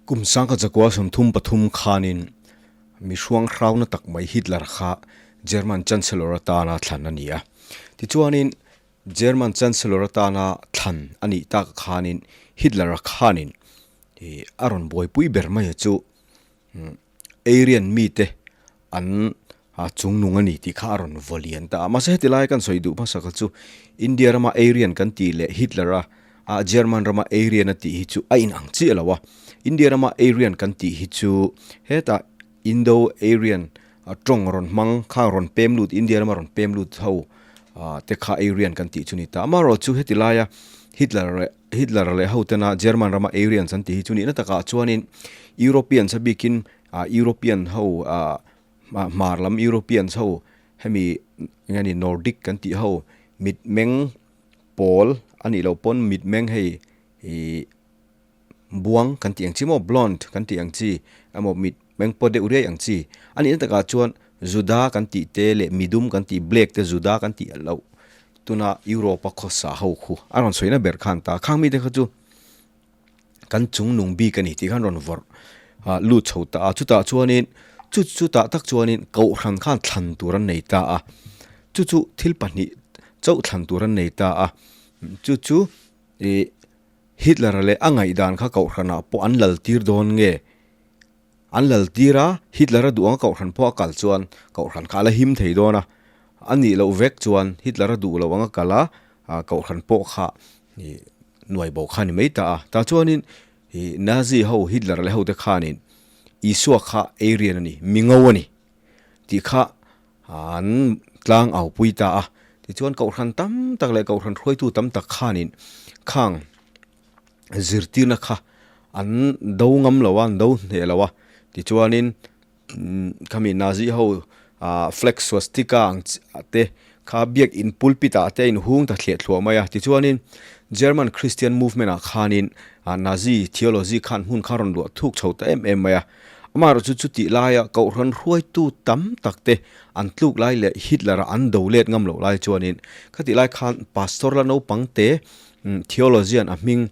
Kum sangkhat zakua 33 khanin mi hruang hrauna tak mai Hitler kha German Chancellor atana thlan a ni a. Tichuanin German Chancellor atana thlan a nih tak khanin Hitler-a khanin a rawn buaipui ber mai chu Aryan mite an chungnung a ni tih kha a rawn vaw lian ta a. Mahse heti lai kan sawi duh hmasa kha chu India rama Aryan kan tih leh Hitler-a German rama Aryan a tih hi chu a inang chiah lo a. India rama Aryan kan tih hi chu hetah Indo-Aryan tawng rawn hmang kha rawn pem lut India rama rawn pem lut ho te kha Aryan kan tih chu ni ta. Amaherawhchu chu heti laia Hitler Hitler leh ho tena German rama Aryans an tih hi chu nihna takah chuanin Europeans a bikin European ho hmar lam Europeans ho hemi eng nge ni Nordic kan tih ho mitmeng pawl a nih loh pawn mitmeng hei ih buang kan tih ang chi maw blonde kan tih ang chi emaw mitmeng paw deuh riai ang chi a nihna takah chuan Juda kan tih te leh midum kan tih black te Juda kan tih loh tuna Europe a khawsa ho khu a rawn sawi na ber khan ta khang mite kha chu kan chung nung bik a ni tih khan rawn vawrh ah lut chho ta a chutah chuanin chu chutah tak chuanin kohhran khan thlan tur an nei ta a chu chu thil pahnih chauh thlan tur an nei ta a chu chu ih Hitler-a leh a ngaihdan kha kohhranah pawh an lal tir dawn nge? An lal tir a, Hitler-a duh anga kohhran pawh a kal chuan kohhran kha a la him thei dawn a, a nih loh vek chuan Hitler-a duh loh anga kal a, kohhran pawh kha nuai bo kha a ni mai ta a. Tah chuanin Nazi ho Hitler leh hote khanin Isua kha Aryan a ni, mingo a ni tih kha An tlang au pui ta a, tichuan kohhran tam tak leh kohhran hruaitu tam tak khanin khang zirtirna kha an do ngam lo a, an do hneh lo a, tichuanin khami Nazi ho ah flag swastika ang chi te kha biak in pulpit ah te a inhung ta thliah thluah mai a, tichuanin German Christian movement ah khanin Nazi theology khan hmun kha a rawn luah thuk chho ta em em mai a. Amaherawhchu chutih laia Kohhran hruaitu tam tak te an tluk lai leh Hitler-a an do let ngam loh lai chuanin khatih lai khan Pastor la naupang te theologian a hming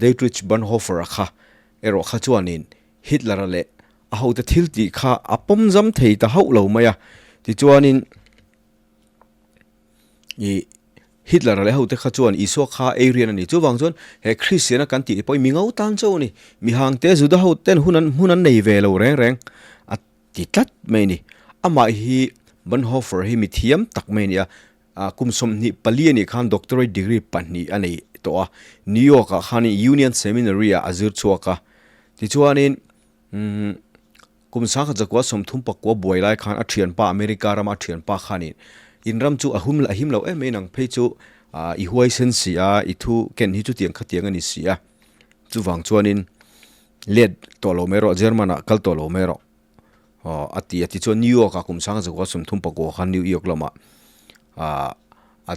Dietrich Bonhoeffer-a kha erawh kha chuanin Hitler-a leh a hote thil tih kha a pawm zam thei ta hauh lo mai a. Tichuanin Ih Hitler leh hote kha chuan Isua kha ei rian a ni. Chuvang chuan he Kristiana kan tih pawh hi mi ngau tan chauh a ni. Mi hangte Juda ho ten hun an hmun an nei ve lo reng reng a ti tlat mai a ni. Amah hi Bonhoeffer hi mi thiam tak mai a ni a. Kum 24 a nih khan doctorate degree pahnih a nei tawh a. New York ah khanin Union Seminary ah a zir chhuak a. Tichuanin umm Kum 1939 buai lai khan a thianpa America rama a thianpa khanin in ram chu a hum a him lo em mai nang phei chu i huaisen si a, i thu ken hi chutiang khatiang a ni si a, chuvang chuanin let tawh lo mai rawh German ah kal tawh lo mai rawh aw a ti a, tichuan New York ah kum 1939 khan New York lamah a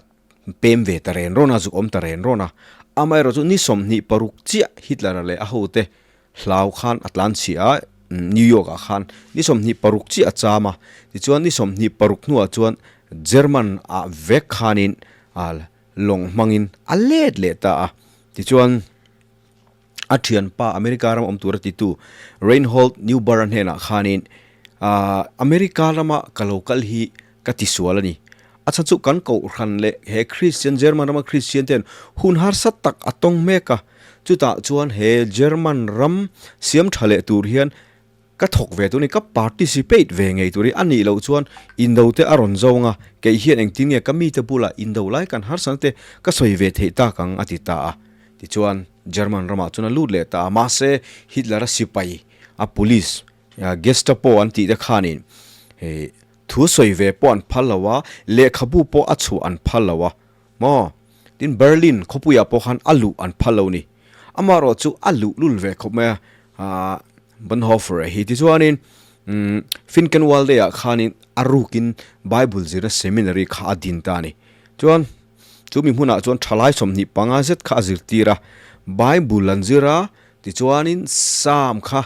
pem ve ta ren rawn a, zuk awm ta ren rawn a, amaherawhchu ni 26 chiah Hitler-a leh a hote Hlau khan a tlan chhiah a, New York ah khan ni 26 chiah a cham a, tichuan ni 26 hnuah chuan German ah vek khanin lawng hmangin a let leh ta a, tichuan a thianpa America ram awm tura titu Reinhold Niebuhr-a hnenah khanin America rama ka lo kal hi ka tisual a ni. A chhan chu kan kohhran leh he Kristian, German rama Kristian ten hun harsa tak a tawng mek a. Chutah chuan he German ram siam tha leh tur hian ka thawk ve tur a ni, ka participate ve ngei tur a ni. A nih loh chuan indo te a rawn zawng a, kei hian engtin nge ka mite bulah indo lai kan harsana te ka sawi ve theih tak ang a ti ta a. Tichuan German ramah chuan a lut leh ta a, mahse Hitler-a sipai, a police, Gestapo an tih te khanin hei Thu sawi ve pawh an phal lo a, lehkhabu pawh a chhuah an phal lo a maw? Tin, Berlin khawpuiah pawh khan a luh an phal lo ni. Amaherawh chu a luh lul ve khawp mai a, Bonhoeffer-a hi. Tichuanin, Finkenwalde-ah khanin a rukin Bible zirna seminary kha a din ta a ni. Chuan, chu mi hmunah chuan thalai 25 zet kha a zirtir a, Bible an zir a, tichuanin Psalm kha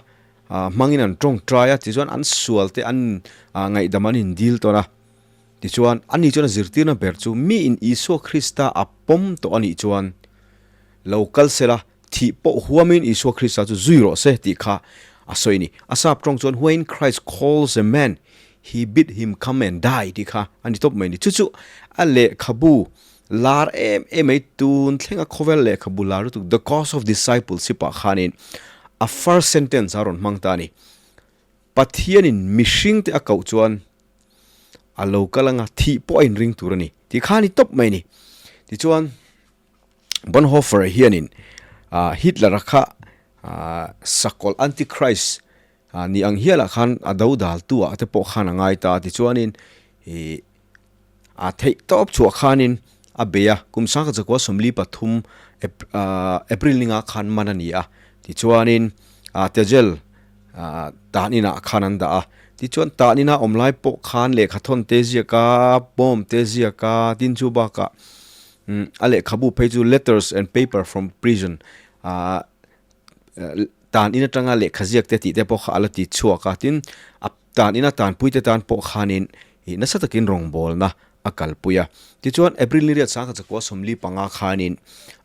Hmangin an tawngtai a, tichuan an sual te an ngaihdam an indil tawn a. Tichuan, ani chuan a zirtirna ber chu miin Isua Krista a pawm tawh a nih chuan lo kal sela, Thih pawh huamin Isua Krista chu zui rawh se tih kha a sawi a ni. A sap tawng chuan When Christ calls a man, he bid him come and die tih kha a ni tawp mai a ni. Chu chu a lehkhabu lar em em mai tun thlenga khawvel lehkhabu lar lutuk The Cost of Discipleship ah khanin a first sentence a rawn hmang ta a ni. Pathianin mihringte a koh chuan a lo kal anga thih pawh a inring tur a ni tih kha a ni tawp mai a ni. Tichuan. Bonhoeffer hianin Hitler-a kha sakawlh Antichrist ni ang hialah khan a do daltu ah te pawh khan a ngai ta a tichuanin ih a theih tawp chhuah khanin a bei a, kum sangkhat zakua 43 April ninga khan man a ni a tichuanin Tegel tan inah khan an dah a tichuan tan ina awm lai pawh khan lehkha thawn te ziak a bawm te ziak a tin chu bakah A lehkhabu phei chu Letters and Paper from Prison tan in atanga lehkha ziak te tih te pawh kha a la ti chhuak a, tin a tan ina tanpui te tan pawh khanin ih nasa takin rawngbawlna a kalpui a. Tichuan April ni riat sangkhat zakua 45 khanin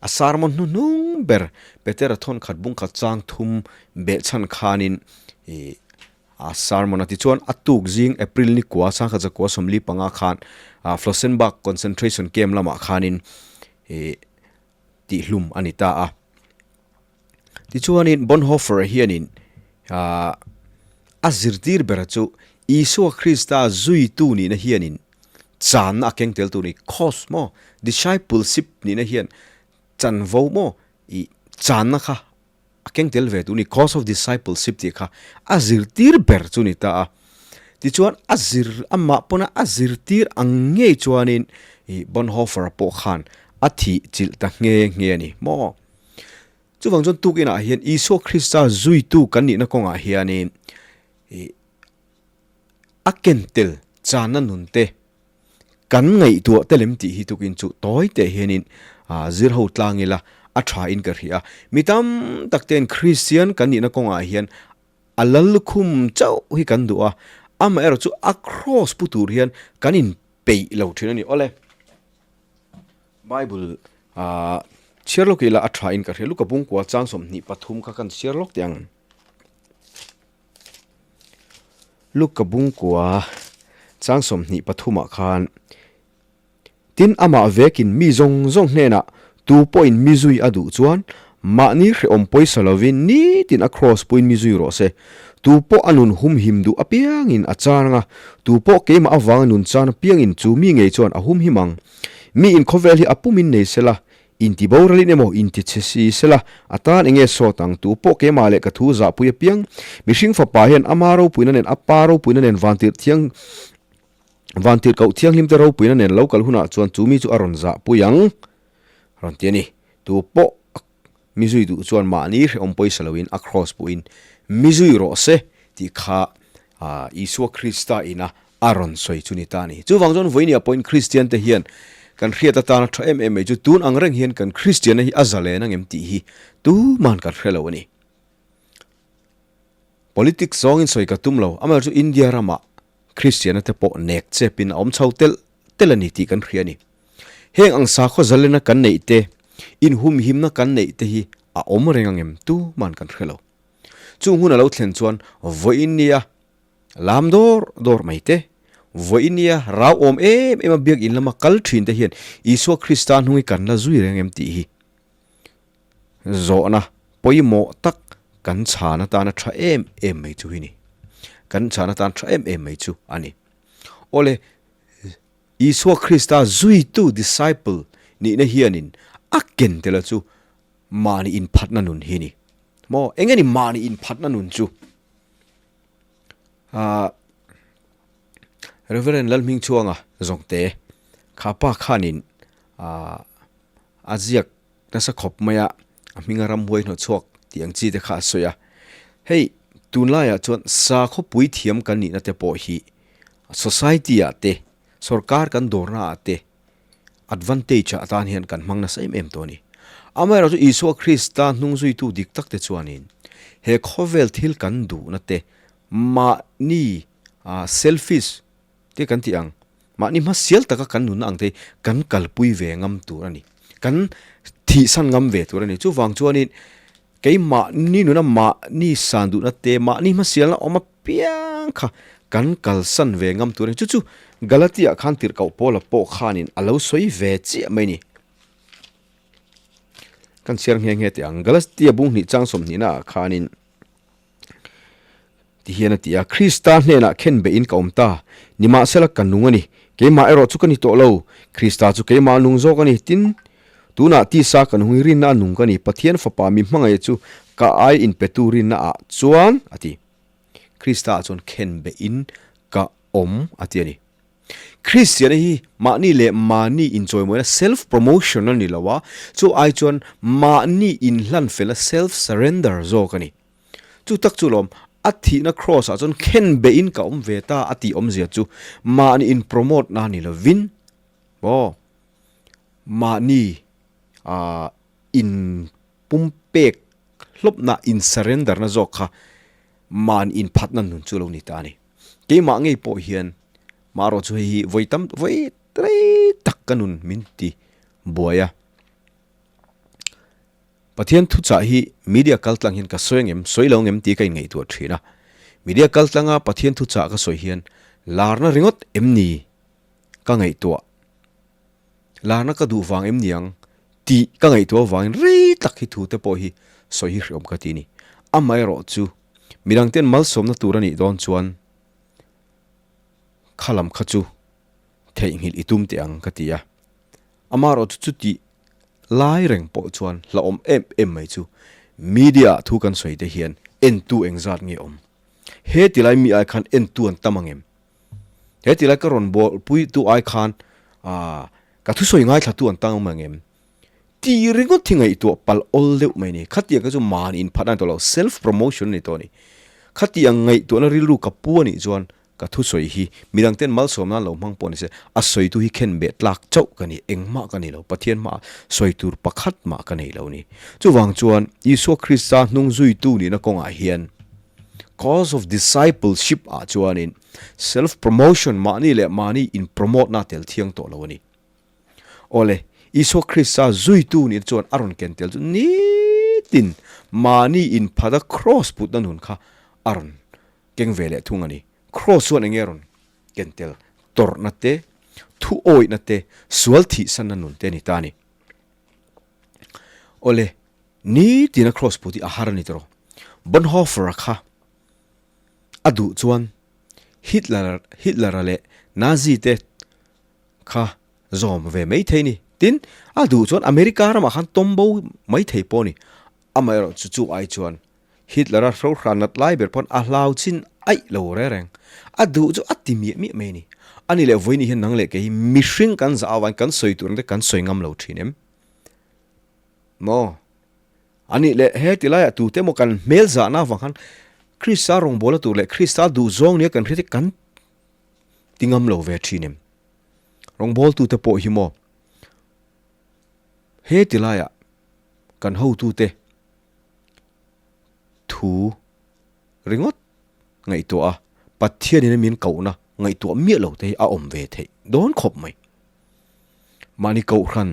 a sermon hnuhnung ber Petera thawnkhat bungkhat chang thum behchhan khanin ih A sermon a tichuan a tuk zing April ni kua 1945 khan Flossenbürg concentration camp lamah khanin tihhlum a ni ta a. Tichuanin Bonhoeffer hianin a zirtir bera chu Isua Krista zuitu nihna hianin channa a keng tel tur a ni, cause maw, discipleship nihna hian chanvo maw, ih channa kha a keng tel ve tur ni, cost of discipleship tih kha a zirtir ber chu ni ta a. Tichuan a zir amah pawna a zirtir ang ngei chuanin ih Bonhoeffer-a pawh khan a thih chilh ta nghe nghe a ni maw? Chuvang chuan tukinah hian Isua Krista zuitu kan nihna kawngah hianin ih a ken tel channa nun te Kan ngaihtuah te lem tih hi tukin chu tawi teh hianin zir ho tlang ila a tha in ka hria. Mi tam tak ten Kristian kan nihna kawngah hian a lal lukhum chauh hi kan duh a, amaherawh chu a cross pu tur hian kan in peih lo thin a ni. Awle, Bible chhiar lawk ila a tha in ka hria. Luka bungkua chang 23 kha kan chhiar lawk teh ang. Luka bungkua chang 23 ah khan, Tin, amah vekin mi zawng zawng hnenah tu pawhin mi zui a duh chuan mahni hrehawm pawisa lovin nitin a kraws puiin mi zui rawh se. Tu pawh a nun humhim duh apiangin a chan anga, tu pawh keimah avanga nun chan apiangin chu mi ngei chuan a humhim ang. Mi inkhawvel hi a pumin nei sela, Inti boralin emaw inti chhe si sela, a tan enge sawt ang tu pawh keimah leh ka thu zahpui apiang. Mihring fapa hian ama ropuina nen a pa ropuina nen vantirh thiang vantirh koh thianghlim te ropuina nen lo kal hunah chuan chu mi chu a rawn zahpui ang rawn ti a ni. Tu pawh mi zui duh chuan mahni hrehawm pawisa loin a kraws puhin mi zui rawh se tih kha Isua Krista ina a rawn sawi chu ni ta a ni. Chuvang chuan vawinia pawhin Kristian te hian kan hriat atana tha em em mai chu tun ang reng hian kan Kristianna hi a zalen ang em tih hi tuman kan hre lo a ni. Politics zawngin sawi ka tum lo, amaherawhchu India ramah Kristianna te pawh nek chepin a awm chho telh telh a ni tih kan hria a ni. Heng ang sakhaw zalena kan neih te, inhumhimna kan neih te hi a awm reng ang em tuman kan hre lo. Chung hun a lo thlen chuan vawiin nia lam dawr dawr mai te, vawiin nia rau awm em em a biakinn lama kal thin te hian Isua Krista hnung hi kan la zui reng em tih hi zawhna pawimawh tak kan chhan atana tha em em mai chu hi ni. Kan chhan atan tha em em mai chu a ni. Awle, Isua Krista zuitu, disciple, nihna hianin a ken tel a chu Mahni inphatna nun hi ni. Maw? Eng nge ni mahni inphatna nun chu? Ah, Reverend Lalhmingchhuanga Zawngte, kha pa khanin ah, a ziak nasa khawp mai a, a hminga ramhuai hnawhchhuak tih ang chi te kha a sawi a. Hei, tunlaiah chuan sakhaw puithiam kan nihna te pawh hi society-ah te, sorkar kan dawrnaah te, Advantage ah atan hian kan hmang nasa em em tawh a ni. Amaherawhchu Isua Krista hnungzuitu dik tak te chuanin he khawvel thil kan duhna te mahni selfish te kan tih ang, mahni hmasial taka kan nunna ang te hi kan kalpui ve ngam tur a ni. Kan thihsan ngam ve tur a ni. Chuvang chuanin. Keimahni nuna mahni san duhna te, mahni hmasialna awm apiang kha kan kalsan ve ngam tur a ni. Chu chu Galatia khan tirhkoh Paula pawh khanin a lo sawi ve chiah mai a ni. Kan chhiar nghe nghe teh ang. Galatia bung hnih chang sawmhnihna ah khanin ti hian a ti a, Krista hnenah khen behin ka awm ta, nimahsela ka nung a ni, keimah erawh chu ka ni tawh lo, Krista chu keimah nung zawk a ni, tin, tunah tisa ka nung hi rinna a nung ka ni, Pathian Fapa mi hmangaih chu ka ai inpetu rinna ah chuan, a ti. Krista ah chuan khen behin ka awm, a ti a ni. Kristiana hi mahni leh mahni inchawimawina, self promotion, a ni lo a, chu ai chuan mahni inhlan felna, self surrender, zawk a ni. Chu tak chu lawm, a thihna cross ah chuan khen behin ka awm ve ta a tih awmzia chu mahni in promote na ni lovin maw mahni ah in pumpek hlawpna in surrender na zawk kha mahni inphatna nun chu lo ni ta a ni. Keimah ngei pawh hian marawh chu hei hi vawi tam vawi rei tak ka nun min ti buai a. Pathian thuchah hi media kaltlang hian ka sawi angem, sawi lo angem tih ka inngaihtuah thin a. Media kaltlanga Pathian thuchah ka sawi hian larna ringawt em ni ka ngaihtuah? Larna ka duh vang em ni ang tih ka ngaihtuah avangin rei tak hi thu te pawh hi sawi hi hreawm ka ti a ni. Amaherawh chu midangten malsawmna tur a nih dawn chuan kha lam kha chu theihnghilh i tum teh ang ka ti a. Amaherawh chu chutih lai reng pawh chuan hlauhawm em em mai chu media ah thu kan sawi te hian entu engzat nge awm? He tilai mi ai khan entu an tam ang em? He tilai ka rawn bualpui tu ai khan aah ka thusawi ngaithla tu an tam ang em? Tih ringawt hi ngaihtuah palh awl deuh mai a ni. Khatiang kha chu mahni inphat a ni tawh lo, self promotion a ni tawh a ni. Khatiang ngaihtuahna rilru ka pu a nih chuan Ka thusawi hi midangten malsawm nan lo hmang pawh ni se, a sawitu hi khen beh tlak chauh ka ni, engmah ka ni lo, Pathian hmaah sawi tur pakhat mah ka nei lo ni. Chuvang chuan Isua Krista hnung zuitu nihna kawngah hian cause of discipleship ah chuanin self promotion mahni leh mahni in promote na tel thiang tawh lo a ni. Awle, Isua Krista zuitu nihna chuan a rawn ken tel chu nitin mahni inphata cross putna nun kha a rawn Keng ve leh thung a ni. Kraws chuan enge rawn ken tel? Tawrhna te, thu awihna te, sual thihsanna nun te a ni ta a ni. Awle, nitina kraws put hi a har a ni tawh. Bonhoeffer-a kha a duh chuan Hitler, Hitler-a leh Nazi te kha zawm ve mai thei a ni. Tin, a duh chuan America ramah khan tawm bo mai thei pawh a ni. Amaherawhchu chu ai chuan Hitler-a hrohran nat lai ber pawn a hlau chin aih lo re reng. A duh chu a ti miah miah mai a ni. Ani leh vawiin hian nang leh kei hi mihring kan zah avangin kan sawi tur ang te kan sawi ngam lo thin em? Maw? Ani leh he ti laiah tute emaw kan hmel zahna avang khan Krista rawngbawlna tur leh Krista duhzawng nia kan hriat hi kan ti ngam lo ve thin em? Rawngbawltute pawh hi maw? He ti laiah kan hotute thu ringawt ngaihtuah a, Pathianin a min kohna ngaihtuah miah lo te hi a awm ve theih dawn khawp mai. Mahni kohhran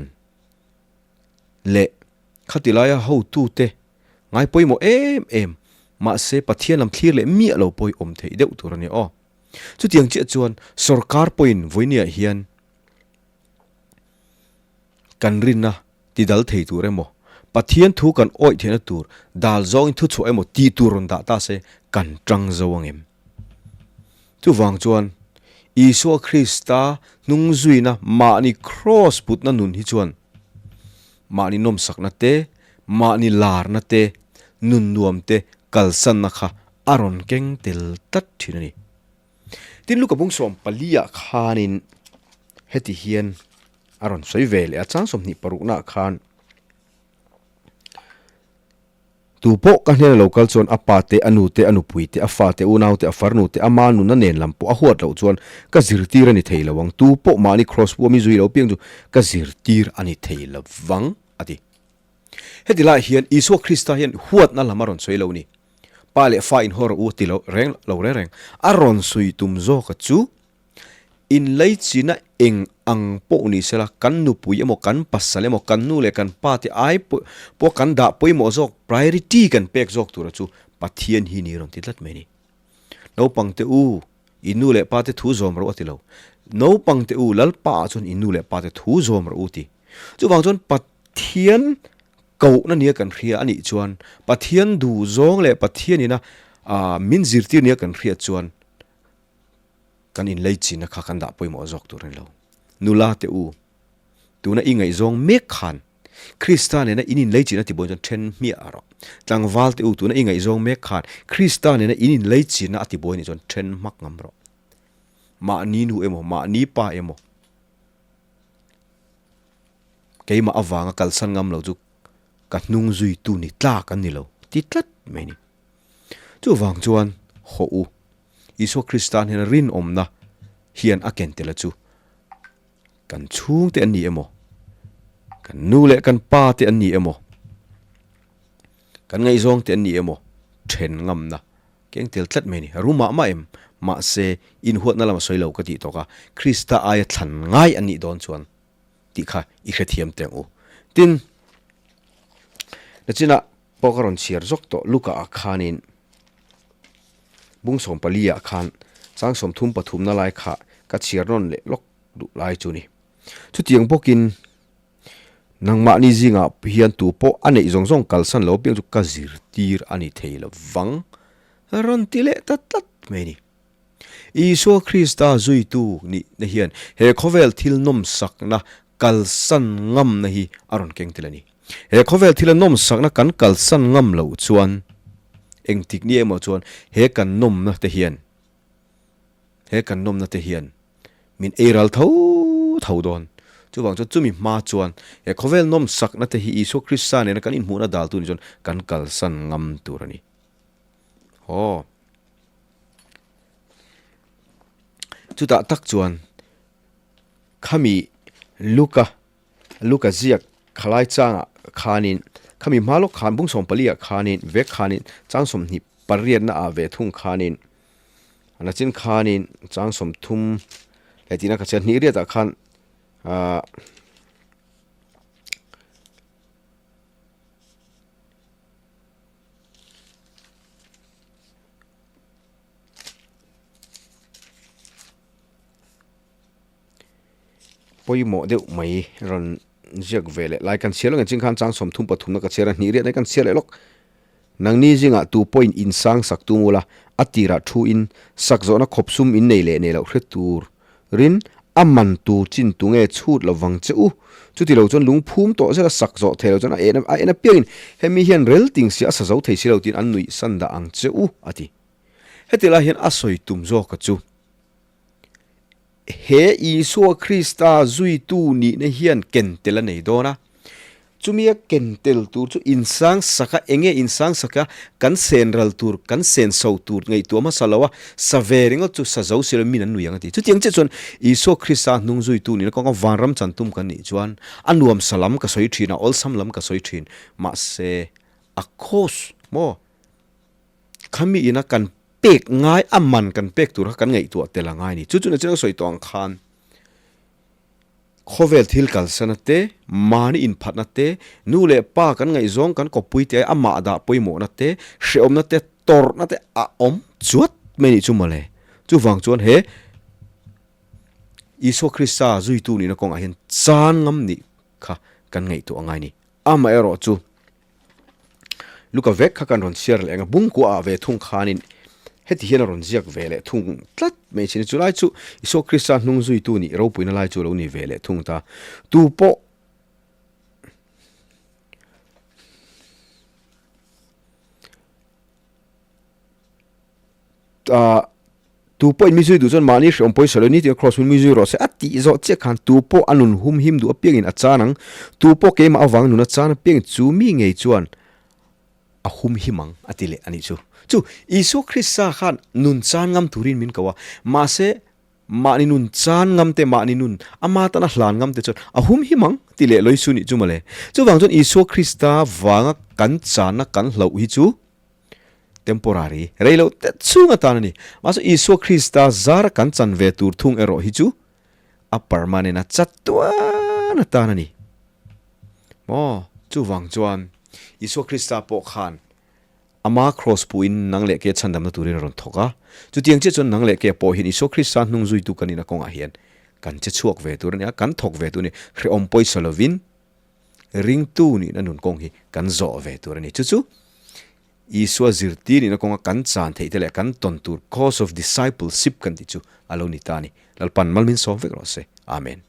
leh khati laia hotute ngai pawimawh em em, mahse Pathian lam thlir leh miah lo pawh hi awm theih deuh tur a ni aw. Chutiang chiah chuan sorkar pawhin vawinia hian Kan rinna ti dal thei tur emaw, Pathian thu kan awih theihna tur dal zawngin thuchhuah emaw tih tur rawn dah ta se kan tang zo ang em? Chuvang chuan Isua Krista hnung zuina mahni kraws putna nun hi chuan mahni nawmsakna te, mahni larna te, nun nuam te kalsanna kha a rawn keng tel tlat thin a ni. Tin, Luka bung 14 ah khanin heti hian a rawn sawi ve leh a, chang 26 nah khan, Tu pawh ka hnena lo kal chuan a pa te, a nu te, a nupui te, a fa te, unau te, a farnu te, ama nuna nen lam pawh a huat loh chuan ka zirtir a ni thei lo ang, tu pawh mahni kraws pu a mi zui lo piang chu ka zirtir a ni thei lo vang, a ti. Heti lai hian Isua Krista hian huatna lam a rawn sawi lo a ni. Pa leh fa inhaw rawh u ti lo reng lo reng reng. A rawn sawi tum zawka chu. Inleichina eng ang pawh ni sela, kan nupui emaw, kan pasal emaw, kan nu leh kan pa te ai pawh kan dah pawimawh zawk, priority kan pek zawk tura chu Pathian hi ni rawn ti tlat mai a ni. Naupang te u, i nu leh pa te thu zawm rawh a ti lo. Naupang te u, Lalpa ah chuan i nu leh pa te thu zawm rawh u ti. Chuvang chuan Pathian kohna nia kan hria a nih chuan, Pathian duh zawng leh Pathian ina min zirtir nia kan hriat chuan kan inleichina kha kan dah pawimawh zawk tur a ni lo. Nula te u, tuna i ngaihzawng mek khan Krista nena in inleichina tibuai chuan then hmiah a rawh. Tlangval te u, tuna i ngaihzawng mek khan Krista nena in inleichina a tibuai nih chuan then hmak ngam rawh. Mahni nu emaw, mahni pa emaw, keimah avanga kalsan ngam lo chu ka hnung zuitu ni tlak an ni lo ti tlat mai a ni. Chuvang chuan hawh u, Isua Krista hnena rinawmna hian a ken tel a chu kan chhungte an ni emaw, kan nu leh kan pa te an ni emaw, kan ngaihzawng te an ni emaw then ngamna keng tel tlat mai a ni. Rum ah mah em, mahse inhuatna lam a sawi lo ka tih tawk a, Krista aia thlan ngai an nih dawn chuan tih kha i hrethiam teh ang u. Tin, nachinah pawh ka rawn chhiar zawk tawh Luka ah khanin bung 14 ah khan chang 33 na lai kha ka chhiar nawn leh lawk duh lai chu ni. Chutiang bawkin nangmahni zingah hian tu pawh a neih zawng zawng kalsan lo apiang chu ka zirtir a ni thei lo vang rawn ti leh ta tlat mai a ni. Isua Krista zuitu nihna hian he khawvel thil nawmsakna kalsan ngamna hi a rawn keng tel a ni. He khawvel thila nawmsakna kan kalsan ngam loh chuan engtik ni emaw chuan he kan nawmna te hian he kan nawmna te hian min ei ral tho tho dawn. Chuvang chuan chumi hma chuan he khawvel nawmsakna te hi Isua Krista nena kan inhmuhna daltu ni chuan kan kalsan ngam tur a ni. Aw. Chutah tak chuan khami Luka Luka ziak khalai changah khanin khami hma lawk khan bung 14 ah khanin vek khanin chang 28 na ah ve thung khanin nachin khanin chang 30 leh tihna ka chhiar hnih riatah khan ah Pawimawh deuh mai rawn ziak ve leh lai kan chhiar lawk engchin khan chang 30 pathumna ka chhiar a hnih riat mai kan chhiar leh lawk. Nangni zingah tu pawhin insang sak tum ula a tirah thu in sak zawhna khawp sum in nei leh nei loh hre tur rin a man tur chin tu nge chhut lo vang che u. Chuti lo chuan lung phum tawh zet a sak zawh thei lo chuan a en a en apiangin hemi hian rel ting sia a sa zo thei si lo tiin an nuih san dah ang che u a ti. Heti lai hian a sawi tum zawk a chu he Isua Krista zuitu nihna hian ken tel a nei dawn a. Chumia ken tel tur chu insang saka enge insang saka kan sen ral tur, kan sen so tur ngaihtuah hmasa lo a, sa ve ringawt chu sa zo si lo min an nui ang a ti. Chutiang chiah chuan Isua Krista hnung zuitu nihna kawnga vanram chan tum kan nih chuan a nuam sa lam ka sawi thin a, awlsam lam ka sawi thin. Mahse a cost maw? Khami ina kan pek ngai a man kan pek tur kha kan ngaihtuah tel a ngai a ni. Chu chu nachin ka sawi tawh ang khan Khawvel thil kalsana te, mahni inphatna te, nu leh pa kan ngaihzawng kan kawppui te, amah dah pawimawhna te, hrehawmna te, tawrhna te a awm chuat mai nih chu mawle. Chuvang chuan he Isua Krista zuitu nihna kawngah hian chan ngam nih kha kan ngaihtuah a ngai a ni. Amaherawhchu. Luka vek kha kan rawn chhiar leh ang a, bungkua ah ve thung khanin heti hian a rawn ziak ve leh thung tlat mai chin a, chulai chu Isua Krista hnung zuitu nih ropuina lai chu a lo ni ve leh thung ta. Tu pawh Ah. Tu pawhin mi zui duh chuan mahni hreawm pawisa lo ni tia Kraws hun mi zui rawh se a tih zawh chiah khan tu pawh a nun hum him duh apiangin a chan ang. Tu pawh keimah avang nun a chan apiangin chu mi ngei chuan a hum him ang a ti leh a nih chu. Chu Isua Krista khan nun chan ngam turin min ko a, mahse mahni nun chan ngam te mahni nun ama tana hlan ngam te chuan a hum him ang ti leh lawih su nih chu mawle. Chuvang chuan Isua Krista vanga kan channa kan hlauh hi chu. Temporary, rei lo te chhung atan a ni. Mahse Isua Krista zara kan chan ve tur thung erawh hi chu a permanent a chatuan atan a ni. Maw? Chuvang chuan Isua Krista pawh khan ama kraws puhin nang leh ke chhandamna turin a rawn thawk a. Chutiang chiah chuan nang leh ke pawh hian Isua Krista hnung zuitu kan nihna kawngah hian kan che chhuak ve tur a ni a, kan thawk ve tur a ni. Hrehawm pawisa lovin ringtu nihna nun kawng hi kan zawh ve tur a ni. Chu chu Isua zirtir nihna kawnga kan chan theih te leh kan tawn tur course of discipleship kan tih chu a lo ni ta a ni. Lalpan malmin sawm vek rawh se. Amen.